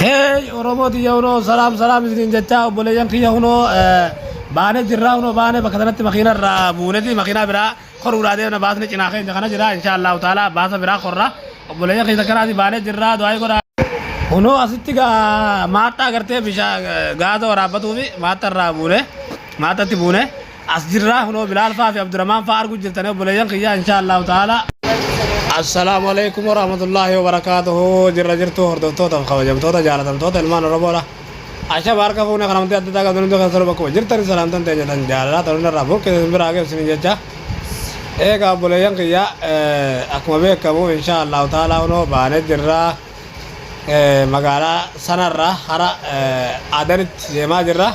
Hey Oromoo tiyya, hunoo salaam salaam isiniin jechaa, obboleeyyan kiyya, hunoo baanee jirraa. Hunoo baanee bakka sanatti makiina irraa buuneti makiinaa biraa koruudhaa deemna. Baasni cinaa keenya kana jira. Insha Allahu ta'ala baasa biraa korra. Obboleeyyan kiyya, kanaati baanee jirraa, du'aa godhaa. Hunoo asitti gaa maaxxaa gartee bishaan gaaza waraabbatuu fi maaxxa irraa buune, maaxxatti buune as jirraa. Hunoo Bilaal faa fi Abdurrahmaan faa arguu jirtanii, obboleeyyan kiyya, insha Allahu ta'ala. Assalaamu alaikum warahmatullaahi wabarakaatuhu. Jirra jirtu, hordoftoota fi kabajamtoota jaalatamtoota ilmaan Oromoodha. Ashaba, harka fuune kan amantii adda addaa qabdan hundi keessanuu bakkuma jirtani salaamtan teenya tan jaalalaa tan hundarraa burqite isin biraa geessinin jecha. Eegaa obboleeyyan kiyya, akkuma beekamu insha Allahu ta'ala hunoo baanee jirra. Magaalaa sanarraa hara Adanitti deemaa jirra.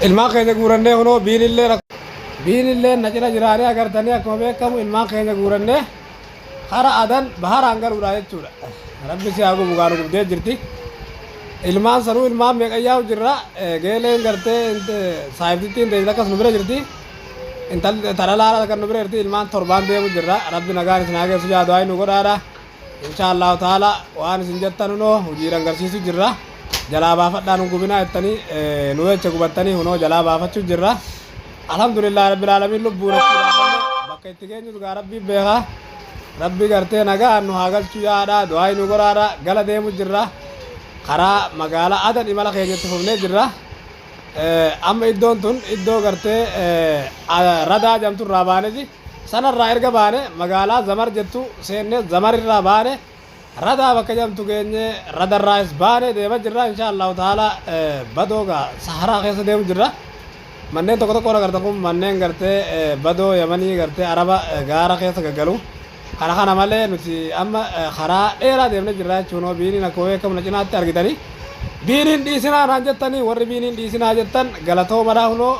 Ilmaan keenya guurannee hunoo biinillee na cina jiraanii agartanii. Akkuma beekamu ilmaan keenya guurannee hara Adan baharaan galuudha jechuudha. Rabbi si haa gubu, gaanu gubdee jirti. Ilmaan sanuu ilmaan meeqayyaa'u jirra. Geeleen gartee saayibtittiin teessee akkas nu bira jirti. Intalli talalaadha kan nu bira jirti. Ilmaan torbaan deemu jirra. Rabbi nagaan isin haa geessu jaa, du'aa nu godhaadha. Insha Allahu ta'ala waan isin jettan hunoo hojiidhaan agarsiisu jirra. Jalaa baafadhaa, nu gubinaa jettanii nu jecha gubattanii hunoo jalaa baafachuu jirra. Alhamdulillah rabbil alamin, lubbuun achii baafanne bakka itti geenyus gaa rabbii beeka. Rabbi gartee nagaan nu haa galchu yaadha, du'aa nu godhaadha. Gala deemu jirra. Karaa magaalaa Adan imala keenya itti fufnee jirra. Amma iddoon tun iddoo gartee Radaa jedhamtu irraa baaneti. Sanarraa erga baane magaalaa Zamar jettu seenne, Zamar irraa baane Radaa bakka jedhamtu geenye, Radarraayis baane deema jirra. Insha Allahu ta'ala badoo gaa Saharaa keessa deemu jirra. Manneen tokko tokko agartan kun manneen gartee badoo Yamanii gartee Araba gaara keessa gaggalu. Kana kana malee nuti amma karaa dheeraa deemne jirra jechuun. Biiniin akkuma beekamu na cinaatti argitanii. Biiniin dhiisinaa naan jettanii, warri biiniin dhiisinaa jettan galatoomadhaa. Hunoo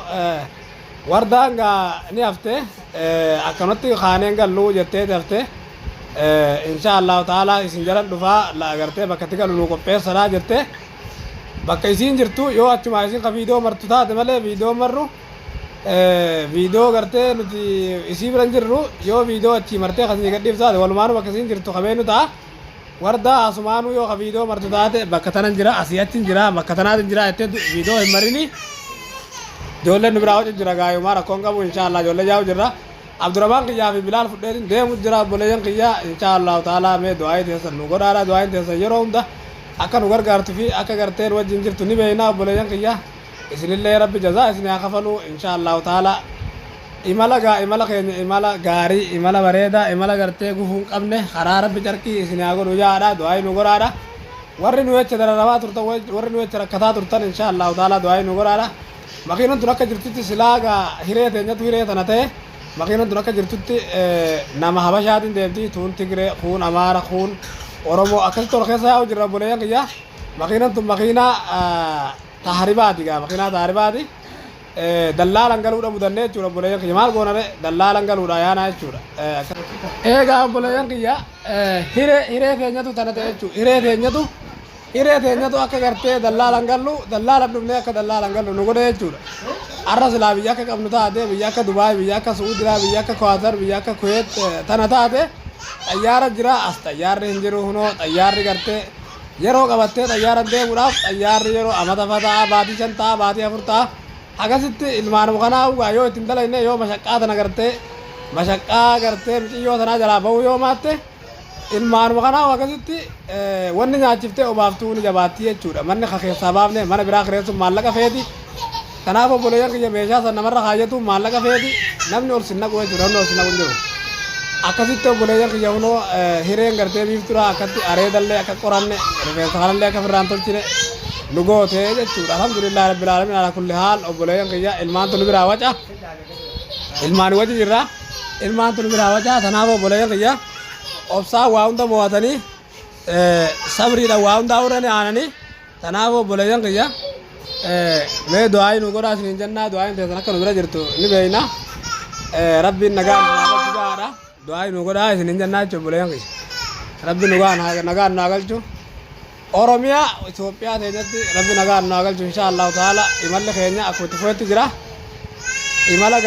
wardaan gaa ni hafte, akkanumatti kaaneen gallu jettee hafte. Insha Allahu ta'ala isin jalan dhufaa agartee bakka itti galu nu qopheessadhaa jette. Bakka isiin jirtu yoo achumaa isin ka viidiyoo martu taate malee, viidiyoo marru viidiyoo gartee nuti isii bira hin jirru, yoo viidiyoo achii martee kasii gadhiif taate walumaanuu bakka isiin jirtu kabeenyu ta'a. Wardaa asumaanuu yoo ka viidiyoo martu taate, bakka tanan jira, asii achin jira, bakka tanaatin jira jettee viidiyoo hin marini. Ijoolleen nu biraa hocu jira gaayumaa rakkoon qabu. Insha Allah ijoollee yaa'u jirra. Abdurrahmaan kiyyaa fi Bilaal fudheetin deemu jira. Obboleeyyan kiyya, insha Allahu ta'ala mee du'aayii teessan nu godhaadha. Du'aayiin teessan yeroo hunda akka nu gargaartu fi akka gartee nu wajjin jirtu ni beekna. Obboleeyyan kiyya, isinillee rabbi jazaa isin haa kafalu. Insha Allahu ta'ala imala gaa imala keenya imala gaarii, imala bareedaa, imala gartee gufuu hin qabne karaa rabbi carqii isin haa godhu yaadha, du'aayii nu godhaadha. Warri nu jecha dararamaa turtan, warri nu jecha rakkataa turtan, insha Allahu ta'ala du'aayii nu godhaadha. Makiinan tun akka jirtutti silaa gaa hiree teenyatu hiree tana ta'e. Makiinan tun akka jirtutti nama Habashaatiin deemti, tuun Tigree, kuun Amaara, kuun Oromoo, akkasitti ol keessa yaa'u jirra. Obboleeyyan kiyya, makiinan tun makiinaa tahribaati gaa, makiinaa tahribaati. Dallaalan galuudha mudannee jechuudha. Obboleeyyan kiyya, maal goonare? Dallaalan galuudha yaanaa jechuudha. Eegaa obboleeyyan kiyya, hiree teenyatu tana ta'e jechuudha. Hiree teenyatu akka gartee dallaalan gallu, dallaalan dhufnee akka dallaalan gallu nu godhe jechuudha. Arra silaa biyya akka qabnu taate, biyya akka Dubaay, biyya akka Su'uudiraa, biyya akka Kwaatar, biyya akka Kuweet tana taate, xayyaara jira. As xayyaarri hin jiru. Hunoo xayyaarri gartee yeroo qabattee xayyaara deemuudhaaf xayyaarri yeroo amata fa ta'a, baatii 5 ta'a, baatii 4 ta'a. Akkasitti ilmaanuma kanaa ugaa yoo ittiin dalagne, yoo mashaqqaa tana gartee mashaqqaa gartee miciyyoo tanaa jalaa bahuu yoo maatte, ilmaanuma kanaa akkasitti wanni nyaachiftee obaaftuu ni jabaatti jechuudha. Manni ka keessaa baafne mana biraa kireessuun maallaqa feeti. Kanaaf obboleeyyan kiyya, meeshaa san namarra kaayyatu maallaqa feeti. Namni ol sin naqu jechuudha. Namni ol sin naqu hin jiru. Akkasitti obboleeyyan kiyya, hunoo hireen gartee biiftuudha akkatti areedallee akka qoranne, rifeensa kanallee akka firraan tolchine nu goote jechuudha. Alhamdulillah rabbil alamin ala kulli haal. Obboleeyyan kiyya, ilmaantu nu biraa waca. Ilmaan wajji jirra. Ilmaantu nu biraa waca. Kanaaf obboleeyyan kiyya, obsaa waa hunda mo'atanii, sabriidhaan waa hundaa irra ni aananii. Kanaaf obboleeyyan kiyya, mee du'aa nu godhaa isiniin jennaa. Du'aayin teessan akka nu bira jirtu ni beekna. Rabbiin nagaan nu haa galchu gahaadha. Du'aa nu godhaa isiniin jennaa jechuudha. Obboleeyyan kiyya, rabbi nagaan nu haa galchu. Oromiyaa Itoophiyaa teenyatti rabbi nagaan nu haa galchu. Insha Allahu ta'ala imalli keenya akkuma itti fufetti jira. Imala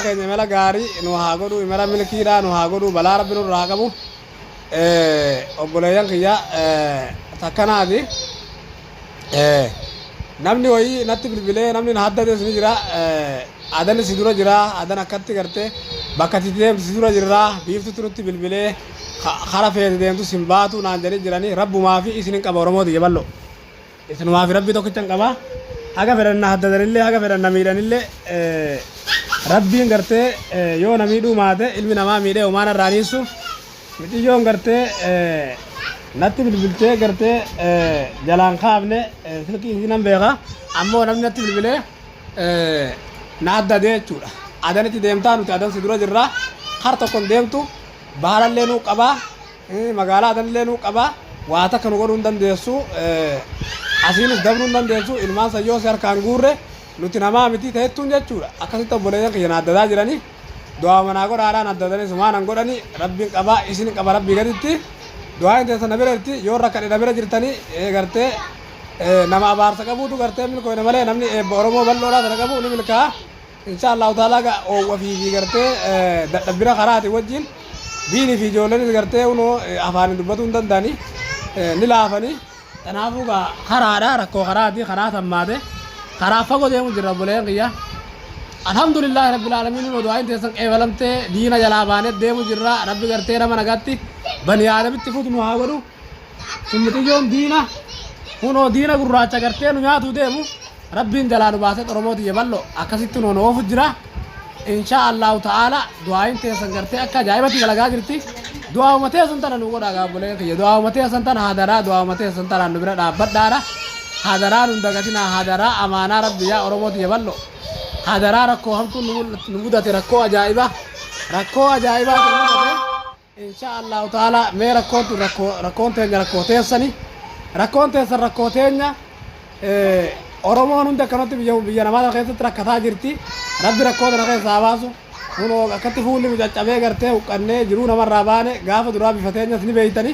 keenya imala gaarii nu haa godhu, imala milkiidhaa nu haa godhu, balaa rabbi nurraa haa qabu. Obboleeyyan kiyya, takkanaati. Namni wayii natti bilbilee namni na haddates ni jira. Adan si dura jira. Adan akkatti gartee bakka itti deemtu si dura jirra. Biiftutti nutti bilbilee kara feete deemtu sin baatu naan jedhee jiranii rabbumaa fi isin hin qaba Oromoo tiyya bal'oo. Isinumaa fi rabbii tokkicha hin qaba. Haga fedhan na haddatanillee haga fedhan na miidhanillee rabbiin gartee yoo na miidhuu maate ilmi namaa miidhee homaa narraa niissu. Miciyyoon gartee natti bilbiltee gartee jalaan kaafne silkii isii nan beeka. Ammoo namni natti bilbilee na addadee jechuudha. Adanitti deemtaa nuti adan si dura jirra. Kar tokkon deemtu bahalallee nuu qabaa magaalaa adanillee nuu qabaa waa takka nu godhuu hin dandeessu. Asiinis dabruu hin dandeessu ilmaan sayyoo si harkaan guurre nuti namaa miti ta'ettuun jechuudha. Akkasitti obboleeyyan kiyya na addadaa jiranii. Du'aama naa godhaadhaa na addadanii sumaa nan godhani rabbiin qabaa isin qaba rabbii gaditti du'aayin teessan na bira jirti yoon rakkadhe na bira jirtanii gartee nama abaarsa qabuutu gartee milkooyne malee namni eebba Oromoo bal'oodhaa sana qabu ni milkaa'a insha Allahu ta'ala ga oowwa fi fi gartee dadhabbina karaati wajjin diinii fi ijoolleenis gartee unoo afaaniin dubbatuu hin danda'anii ni laafanii kanaafuu gaa karaadha rakkoo karaati karaa tammaate karaa fagoo deemu jirra obboleeyyan kiyya alhamdulillahi rabbil aalamiin nu du'aayin teessan qeebalamtee diina jalaa baanee deemu jirra rabbi gartee nama nagaatti bani aadamitti futu nu haa godhu sun mixiyyoon diina kunoo diina gurraacha gartee nu nyaatuu deemu rabbiin jalaa nu baasee Oromoo tiyya bal'oo akkasitti nu oofu jira insha Allahu ta'ala du'aayin teessan gartee akka ajaa'ibatti dalagaa jirti du'aa'uma teessan tana nu godhaa gaabboleen kiyya du'aa'uma teessan tana hadaraa du'aa'uma teessan tana nu bira dhaabbadhaadha hadaraa nun dagatinaa hadaraa amaanaa rabbi yaa Oromoo tiyya bal'oo hadaraa rakkoo hamtuun nu mudate rakkoo ajaa'ibaa rakkoo ajaa'ibaa nu mudate Insha Allahu ta'ala mee rakkoon tun rakkoo rakkoon teenya rakkoo teessani rakkoon teessan rakkoo teenya Oromoon hundi akkanatti biyya biyya namaa tana keessatti rakkataa jirti rabbi rakkoo tana keessaa haa baasu kunoo akkatti fuulli nu caccabee gartee huqqannee jiruu namarraa baane gaafa duraa bifa teenyas ni beeytani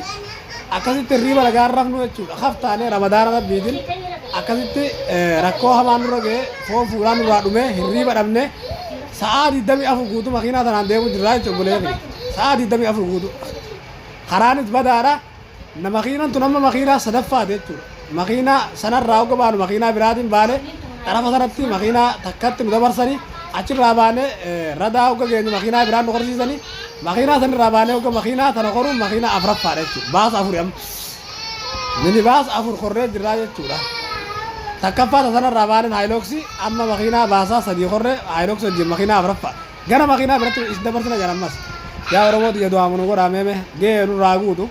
akkasitti hirriiba nagaan rafnu jechuudha haftaanee ramadaana rabbiitiin akkasitti rakkoo hamaan nurra ga'ee foon fuulaa nurraa dhumee hirriiba dhabne Sa'aa 24 guutuu makiinaa tanaan deemu jirraa jechuudha obboleeyyan kiyya. Sa'aa 24 guutuu. Karaanis badaadha. Na makiinan tun amma makiinaa sadaffaati jechuudha. Makiinaa sanarraa hogga baanu makiinaa biraatiin baane xarafa sanatti makiinaa takkatti nu dabarsanii achirraa baane radaa hogga geenyu makiinaa biraan nu korsiisanii makiinaa sanirraa baanee hogga makiinaa tana koruun makiinaa afraffaadha jechuudha. Baasa afuri amma. Minibaas afur korree jirraa jechuudha. Takkaffaa ta sanarraa baaneen haayilooksii amma makiinaa baasaa sadii korree haayilooksii wajjin makiinaa afraffaa. Gara makiinaa biratti isin dabarsina jedhan ammas. Yaa Oromoo tiyya du'aa nu godhaa meeme gahee nurraa guutu.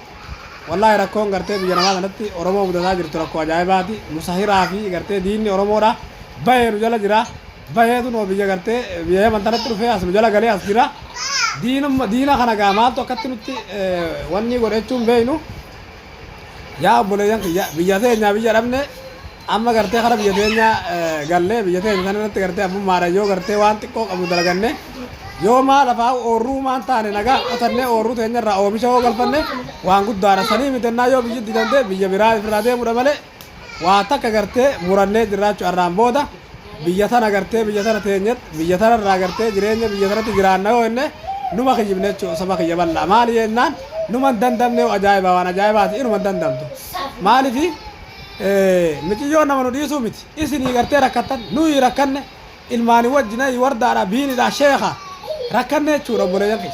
Wallaahi rakkoon gartee biyya namaa kanatti Oromoo mudataa jirtu rakkoo ajaa'ibaati. Musahiraa fi gartee diinni Oromoodha. Bahee nu jala jira. Baheetu noo biyya gartee biyya Yaman tanatti dhufee as nu jala galee as jira. Diinumma diina kana gaa maaltu akkatti nutti wanni godhe jechuun beeynu. Yaa obboleeyyan kiyya biyya teenya biyya dhabne amma gartee kara biyya teenya gallee biyya teenya sana irratti gartee abbummaadhaan yoo gartee waan xiqqoo qabnu dalaganne yoo maa lafaa oorruu maan taane nagaa qotannee oorruu teenya irraa oomisha yoo galfanne waan guddaadha sanii mitennaa yoo biyyi didamte biyya biraa irraa deemudha malee waa takka gartee murannee jirraachuu arraan booda biyya tana gartee biyya tana teenyet biyya tana irraa gartee jireenya biyya tanatti jiraanna yoo jenne numa kiyyibne jechuudha saba kiyya bal'aa maali jennaan numa hin dandamne yoo ajaa'iba waan ajaa'ibaati inuma hin dandamtu maalifi miciyyoon nama nu dhiisuu miti isinii gartee rakkattan nuyi rakkanne ilmaani wajjina wardaadha biinidha sheekha rakkanne jechuudha obboleeyyan kiyya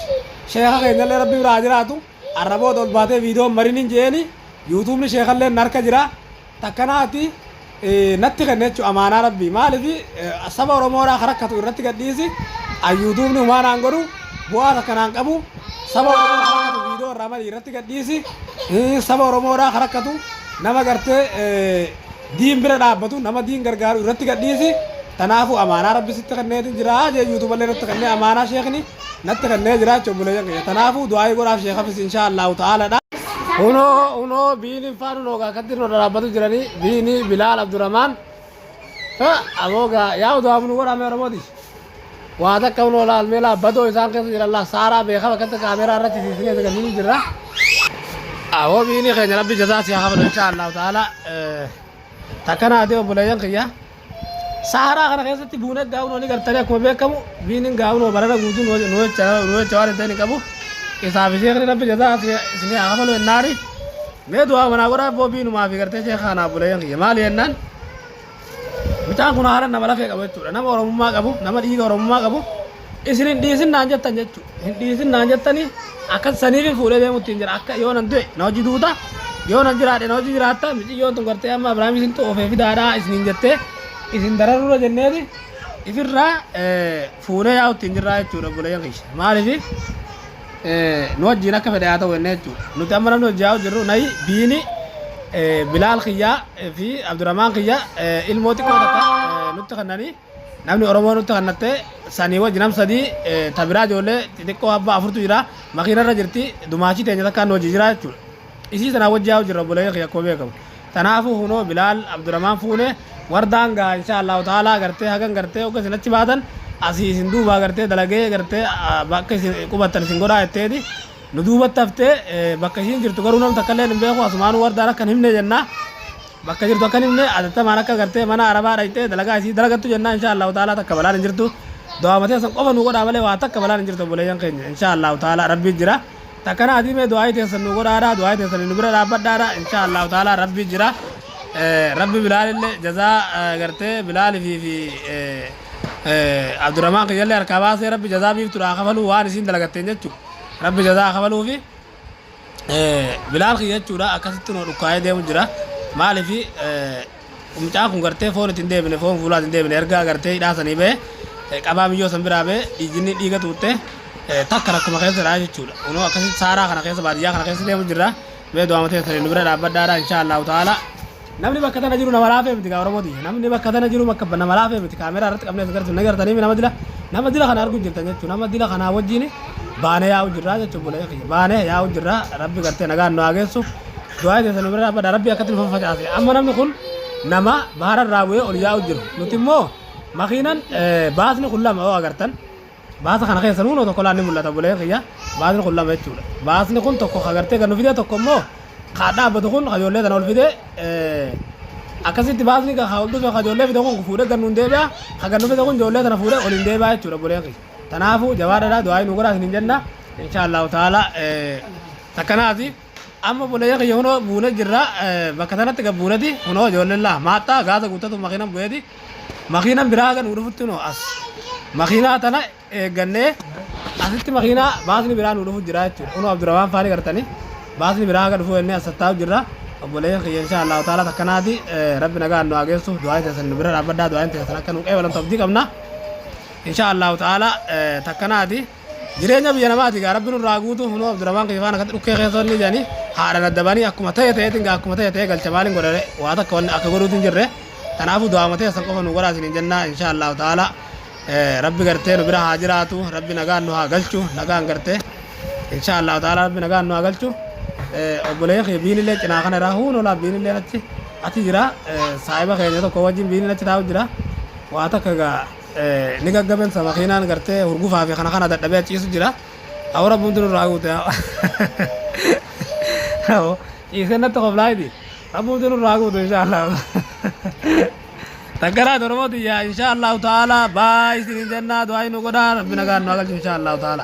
sheekha keenyallee rabbi biraa jiraatu arra booda ol baatee viidiyoon marin hin jeeni yuutuubni sheekhallee narka jira takkanaati natti kenne jechuudha amaanaa rabbii maaliif saba oromoodhaa kan rakkatu irratti gadhiisi yuutuubni humaa naan godhu bu'aa takka naan qabu saba oromoo kan rakkatu viidiyoo irraa marii irratti gadhiisi saba oromoodhaa kan rakkatu nama gartee diin bira dhaabbatu nama diin gargaaru irratti gadhiisi tanaafuu amaanaa rabbi sitti kenneetiin jira jee yuutuuballee irratti kennee amaanaa sheekni natti kennee jira jechuudha obboleeyyan kiyya tanaafuu du'aayii godhaaf sheekafis inshaa Allahu ta'aalaadha. Hunoo hunoo biiniin faan hunoo gaa akkatti nu dhaabbatu jiranii biinii Bilaal Abdurrahmaan aboo gaa yaa du'aa nu godhaa mee Oromooti. Waa takka hunoo laal mee laa badoo isaan keessa jiran laa saaraa beekama akkatti kaameeraa irratti siisinee sagalii jirra. Aboo biinii keenya rabbi jazaa si haa kafalu inshaa Allahu ta'ala. Takka naatee obboleeyyan kiyya. Saharaa kana keessatti buunee gaa'uun ni gartanii akkuma beekamu biiniin gaa'uun barana guutuu nu jecha waan hin ta'in hin qabu. Isaaf sheekni rabbi jazaa isinii haa kafalu jennaani. Mee du'aa manaa godhaa boobii numaa fi gartee sheekha kanaa obboleeyyan kiyya. Maali jennaan mucaan kun haala nama lafee qabu jechuudha. Nama Oromummaa qabu, nama dhiiga Oromummaa qabu. Isin hin dhiisin naan jettan jechuudha. Hin dhiisin naan jettanii akkas saniif fuudhee deemutti hin jira. Akka yoo nan du'e na hojii duuta, yoo nan jiraadhe na hojii jiraatta. Miciyyoon tun gartee amma Abiraam isintu oofee fidaadhaa isiniin jettee isin dararurra jenneeti ifirraa fuunee yaa'utti hin jirraa jechuudha obboleeyyan kiyya. Maaliif nu wajjin akka fedhe haa ta'u jennee jechuudha. Nuti amma namni hojii yaa'u jirru nayi biini Bilaal kiyyaa fi Abdurrahmaan kiyya ilmoo xiqqoo takka nutti kennanii namni Oromoo nutti kennatte sanii wajji nam sadii ta biraa ijoollee xixiqqoo abbaa afurtu jira makiinarra jirti dumaachii teenya takkaan nu hojii jira jechuudha. Isii sanaa wajji yaa'u jirra obboleeyyan kiyya akkuma beekamu. Tanaafuu hunoo Bilaal Abdurrahmaan fuune wardaan gaa insha Allahu ta'ala gartee hagan gartee hogga isin achi baatan asii isin duubaa gartee dalagee gartee bakka isin qubattan isin godhaa jetteeti nu duubatti haftee bakka isiin jirtu garuu nam takka illee hin beeku asumaanuu wardaan akka hin himne jennaa bakka jirtu akka hin himne atattamaan akka gartee mana arabaa dhaqxee dalagaa isii dalagattu jennaa insha Allahu ta'ala takka balaan hin jirtu du'aa teessan qofa nu godhaa malee waa takka balaan hin jirtu obboleeyyan keenya insha Allahu ta'ala rabbii jira. Takkana atii mee du'aa'ii teessan nu godhaadha du'aa'ii teessan nu bira dhaabbadhaadha insha Allahu ta'ala rabbi jira rabbi bilaalillee jazaa gartee bilaali fi fi Abdurrahmaan kiyyallee harkaa baasee rabbi jazaa biiftuudha haa kafaluu waan isiin dalagatteen jechuudha rabbi jazaa haa kafaluu fi bilaal kiyya jechuudha akkasitti nu dhukkaa'ee deemu jira maaliif Mucaan kun gartee foon itti hin deebine foon fuulaa itti hin deebine ergaa gartee hidhaa sanii ba'e qabaa miyyoo san biraa ba'e dhiijinni dhiiga tuutte takka rakkuma keessa dha jechuudha. Kunoo akkasitti saaraa kana keessa baadiyyaa kana keessa deemu jirra. Mee du'aama teessanii nu bira dhaabbadhaadha insha Allahu ta'ala. Namni bakka tana jiru nama laafee miti gaa Oromoo tiyya. Namni bakka tana jiru bakka nama laafee miti kaameraa irratti qabnee agarsiifne ni gartanii nama dila nama dila kana arguu jirtan jechuudha. Nama dila kanaa wajjin baanee yaa'u jirra jechuudha obboleeyyan kiyya. Baanee yaa'u jirra rabbi gartee nagaan nu haa geessu. Du'aa keessan nu bira dhaabbadha. Rabbi akkatti nu faffacaase. Amma namni kun nama bahara irraa bu'ee ol yaa'u jiru. Nuti immoo makiinan baasni kun lama yoo agartan baasa kana keessa nuunoo tokko laan ni mul'ata bulee kiyya baasni kun lama jechuudha. Baasni kun tokko ka gartee gad nu fide tokko immoo ka dhaabbatu kun ka ijoollee tana ol fide akkasitti baasni ka ol dhufe ka ijoollee fide kun fuudhee gad nuun deebi'a ka gad nu fide kun ijoollee tana fuudhee ol hin deebi'a jechuudha bulee kiyya. Tanaafuu jabaadhaadha du'aa nu godhaa isiniin jenna. Insha Allahu ta'ala takkanaati. Amma obboleeyyan kiyya kunoo buune jirra bakka tanatti gad buuneti kunoo ijoolleen laa maaxxaa gaasa guuttatu makiinan bu'eeti makiinan biraa haga nuu dhufutti kunoo as makiinaa tana eeggannee asitti makiinaa baasni biraa nuu dhufu jira jechuudha kunoo Abdurrahmaan faani gartanii baasni biraa haga dhufu jennee as tattaa'u jirra obboleeyyan kiyya insha Allahu ta'ala takkanaati rabbi nagaan nu haa geessu du'aa teessan nu bira dhaabbadhaa du'aan teessan akka nu qeebalamtu abdii qabna insha Allahu ta'ala takkanaati. Jireenya biyya namaati gaa rabbi nurraa guutu hunoo Abdurrahmaan kiyya faana akkatti dhukkee keessa wanni jedhanii haadha naddabanii akkuma ta'e ta'eetiin gaa akkuma ta'e ta'e galcha maaliin godhare waa takka wanni akka godhuutu hin jirre kanaafuu du'aama teessan qofa nu godhaa isiniin jennaa insha Allahu ta'ala rabbi gartee nu bira haa jiraatu rabbi nagaan nu haa galchu nagaan gartee insha Allahu ta'ala rabbi nagaan nu haa galchu obboleeyyan kiyya biinillee cinaa kana irraa huunoo laa biinillee achi achi jira saahiba keenya tokko wajjin biiniin achi taa'u jira waa takka gaa Ni gaggabensa makiinaan gartee hurgufaa fi kana kana dadhabee ciisu jira. Awwa rabbumti nurraa guute. Ciisee natti koflaayiti. Rabbumti nurraa guute inshaallah. Takkaraa Oromoo tiyya inshaallahu ta'ala baay isiniin jennaa du'aa nu godhaa rabbi nagaan nu haa galchu inshaallahu ta'ala.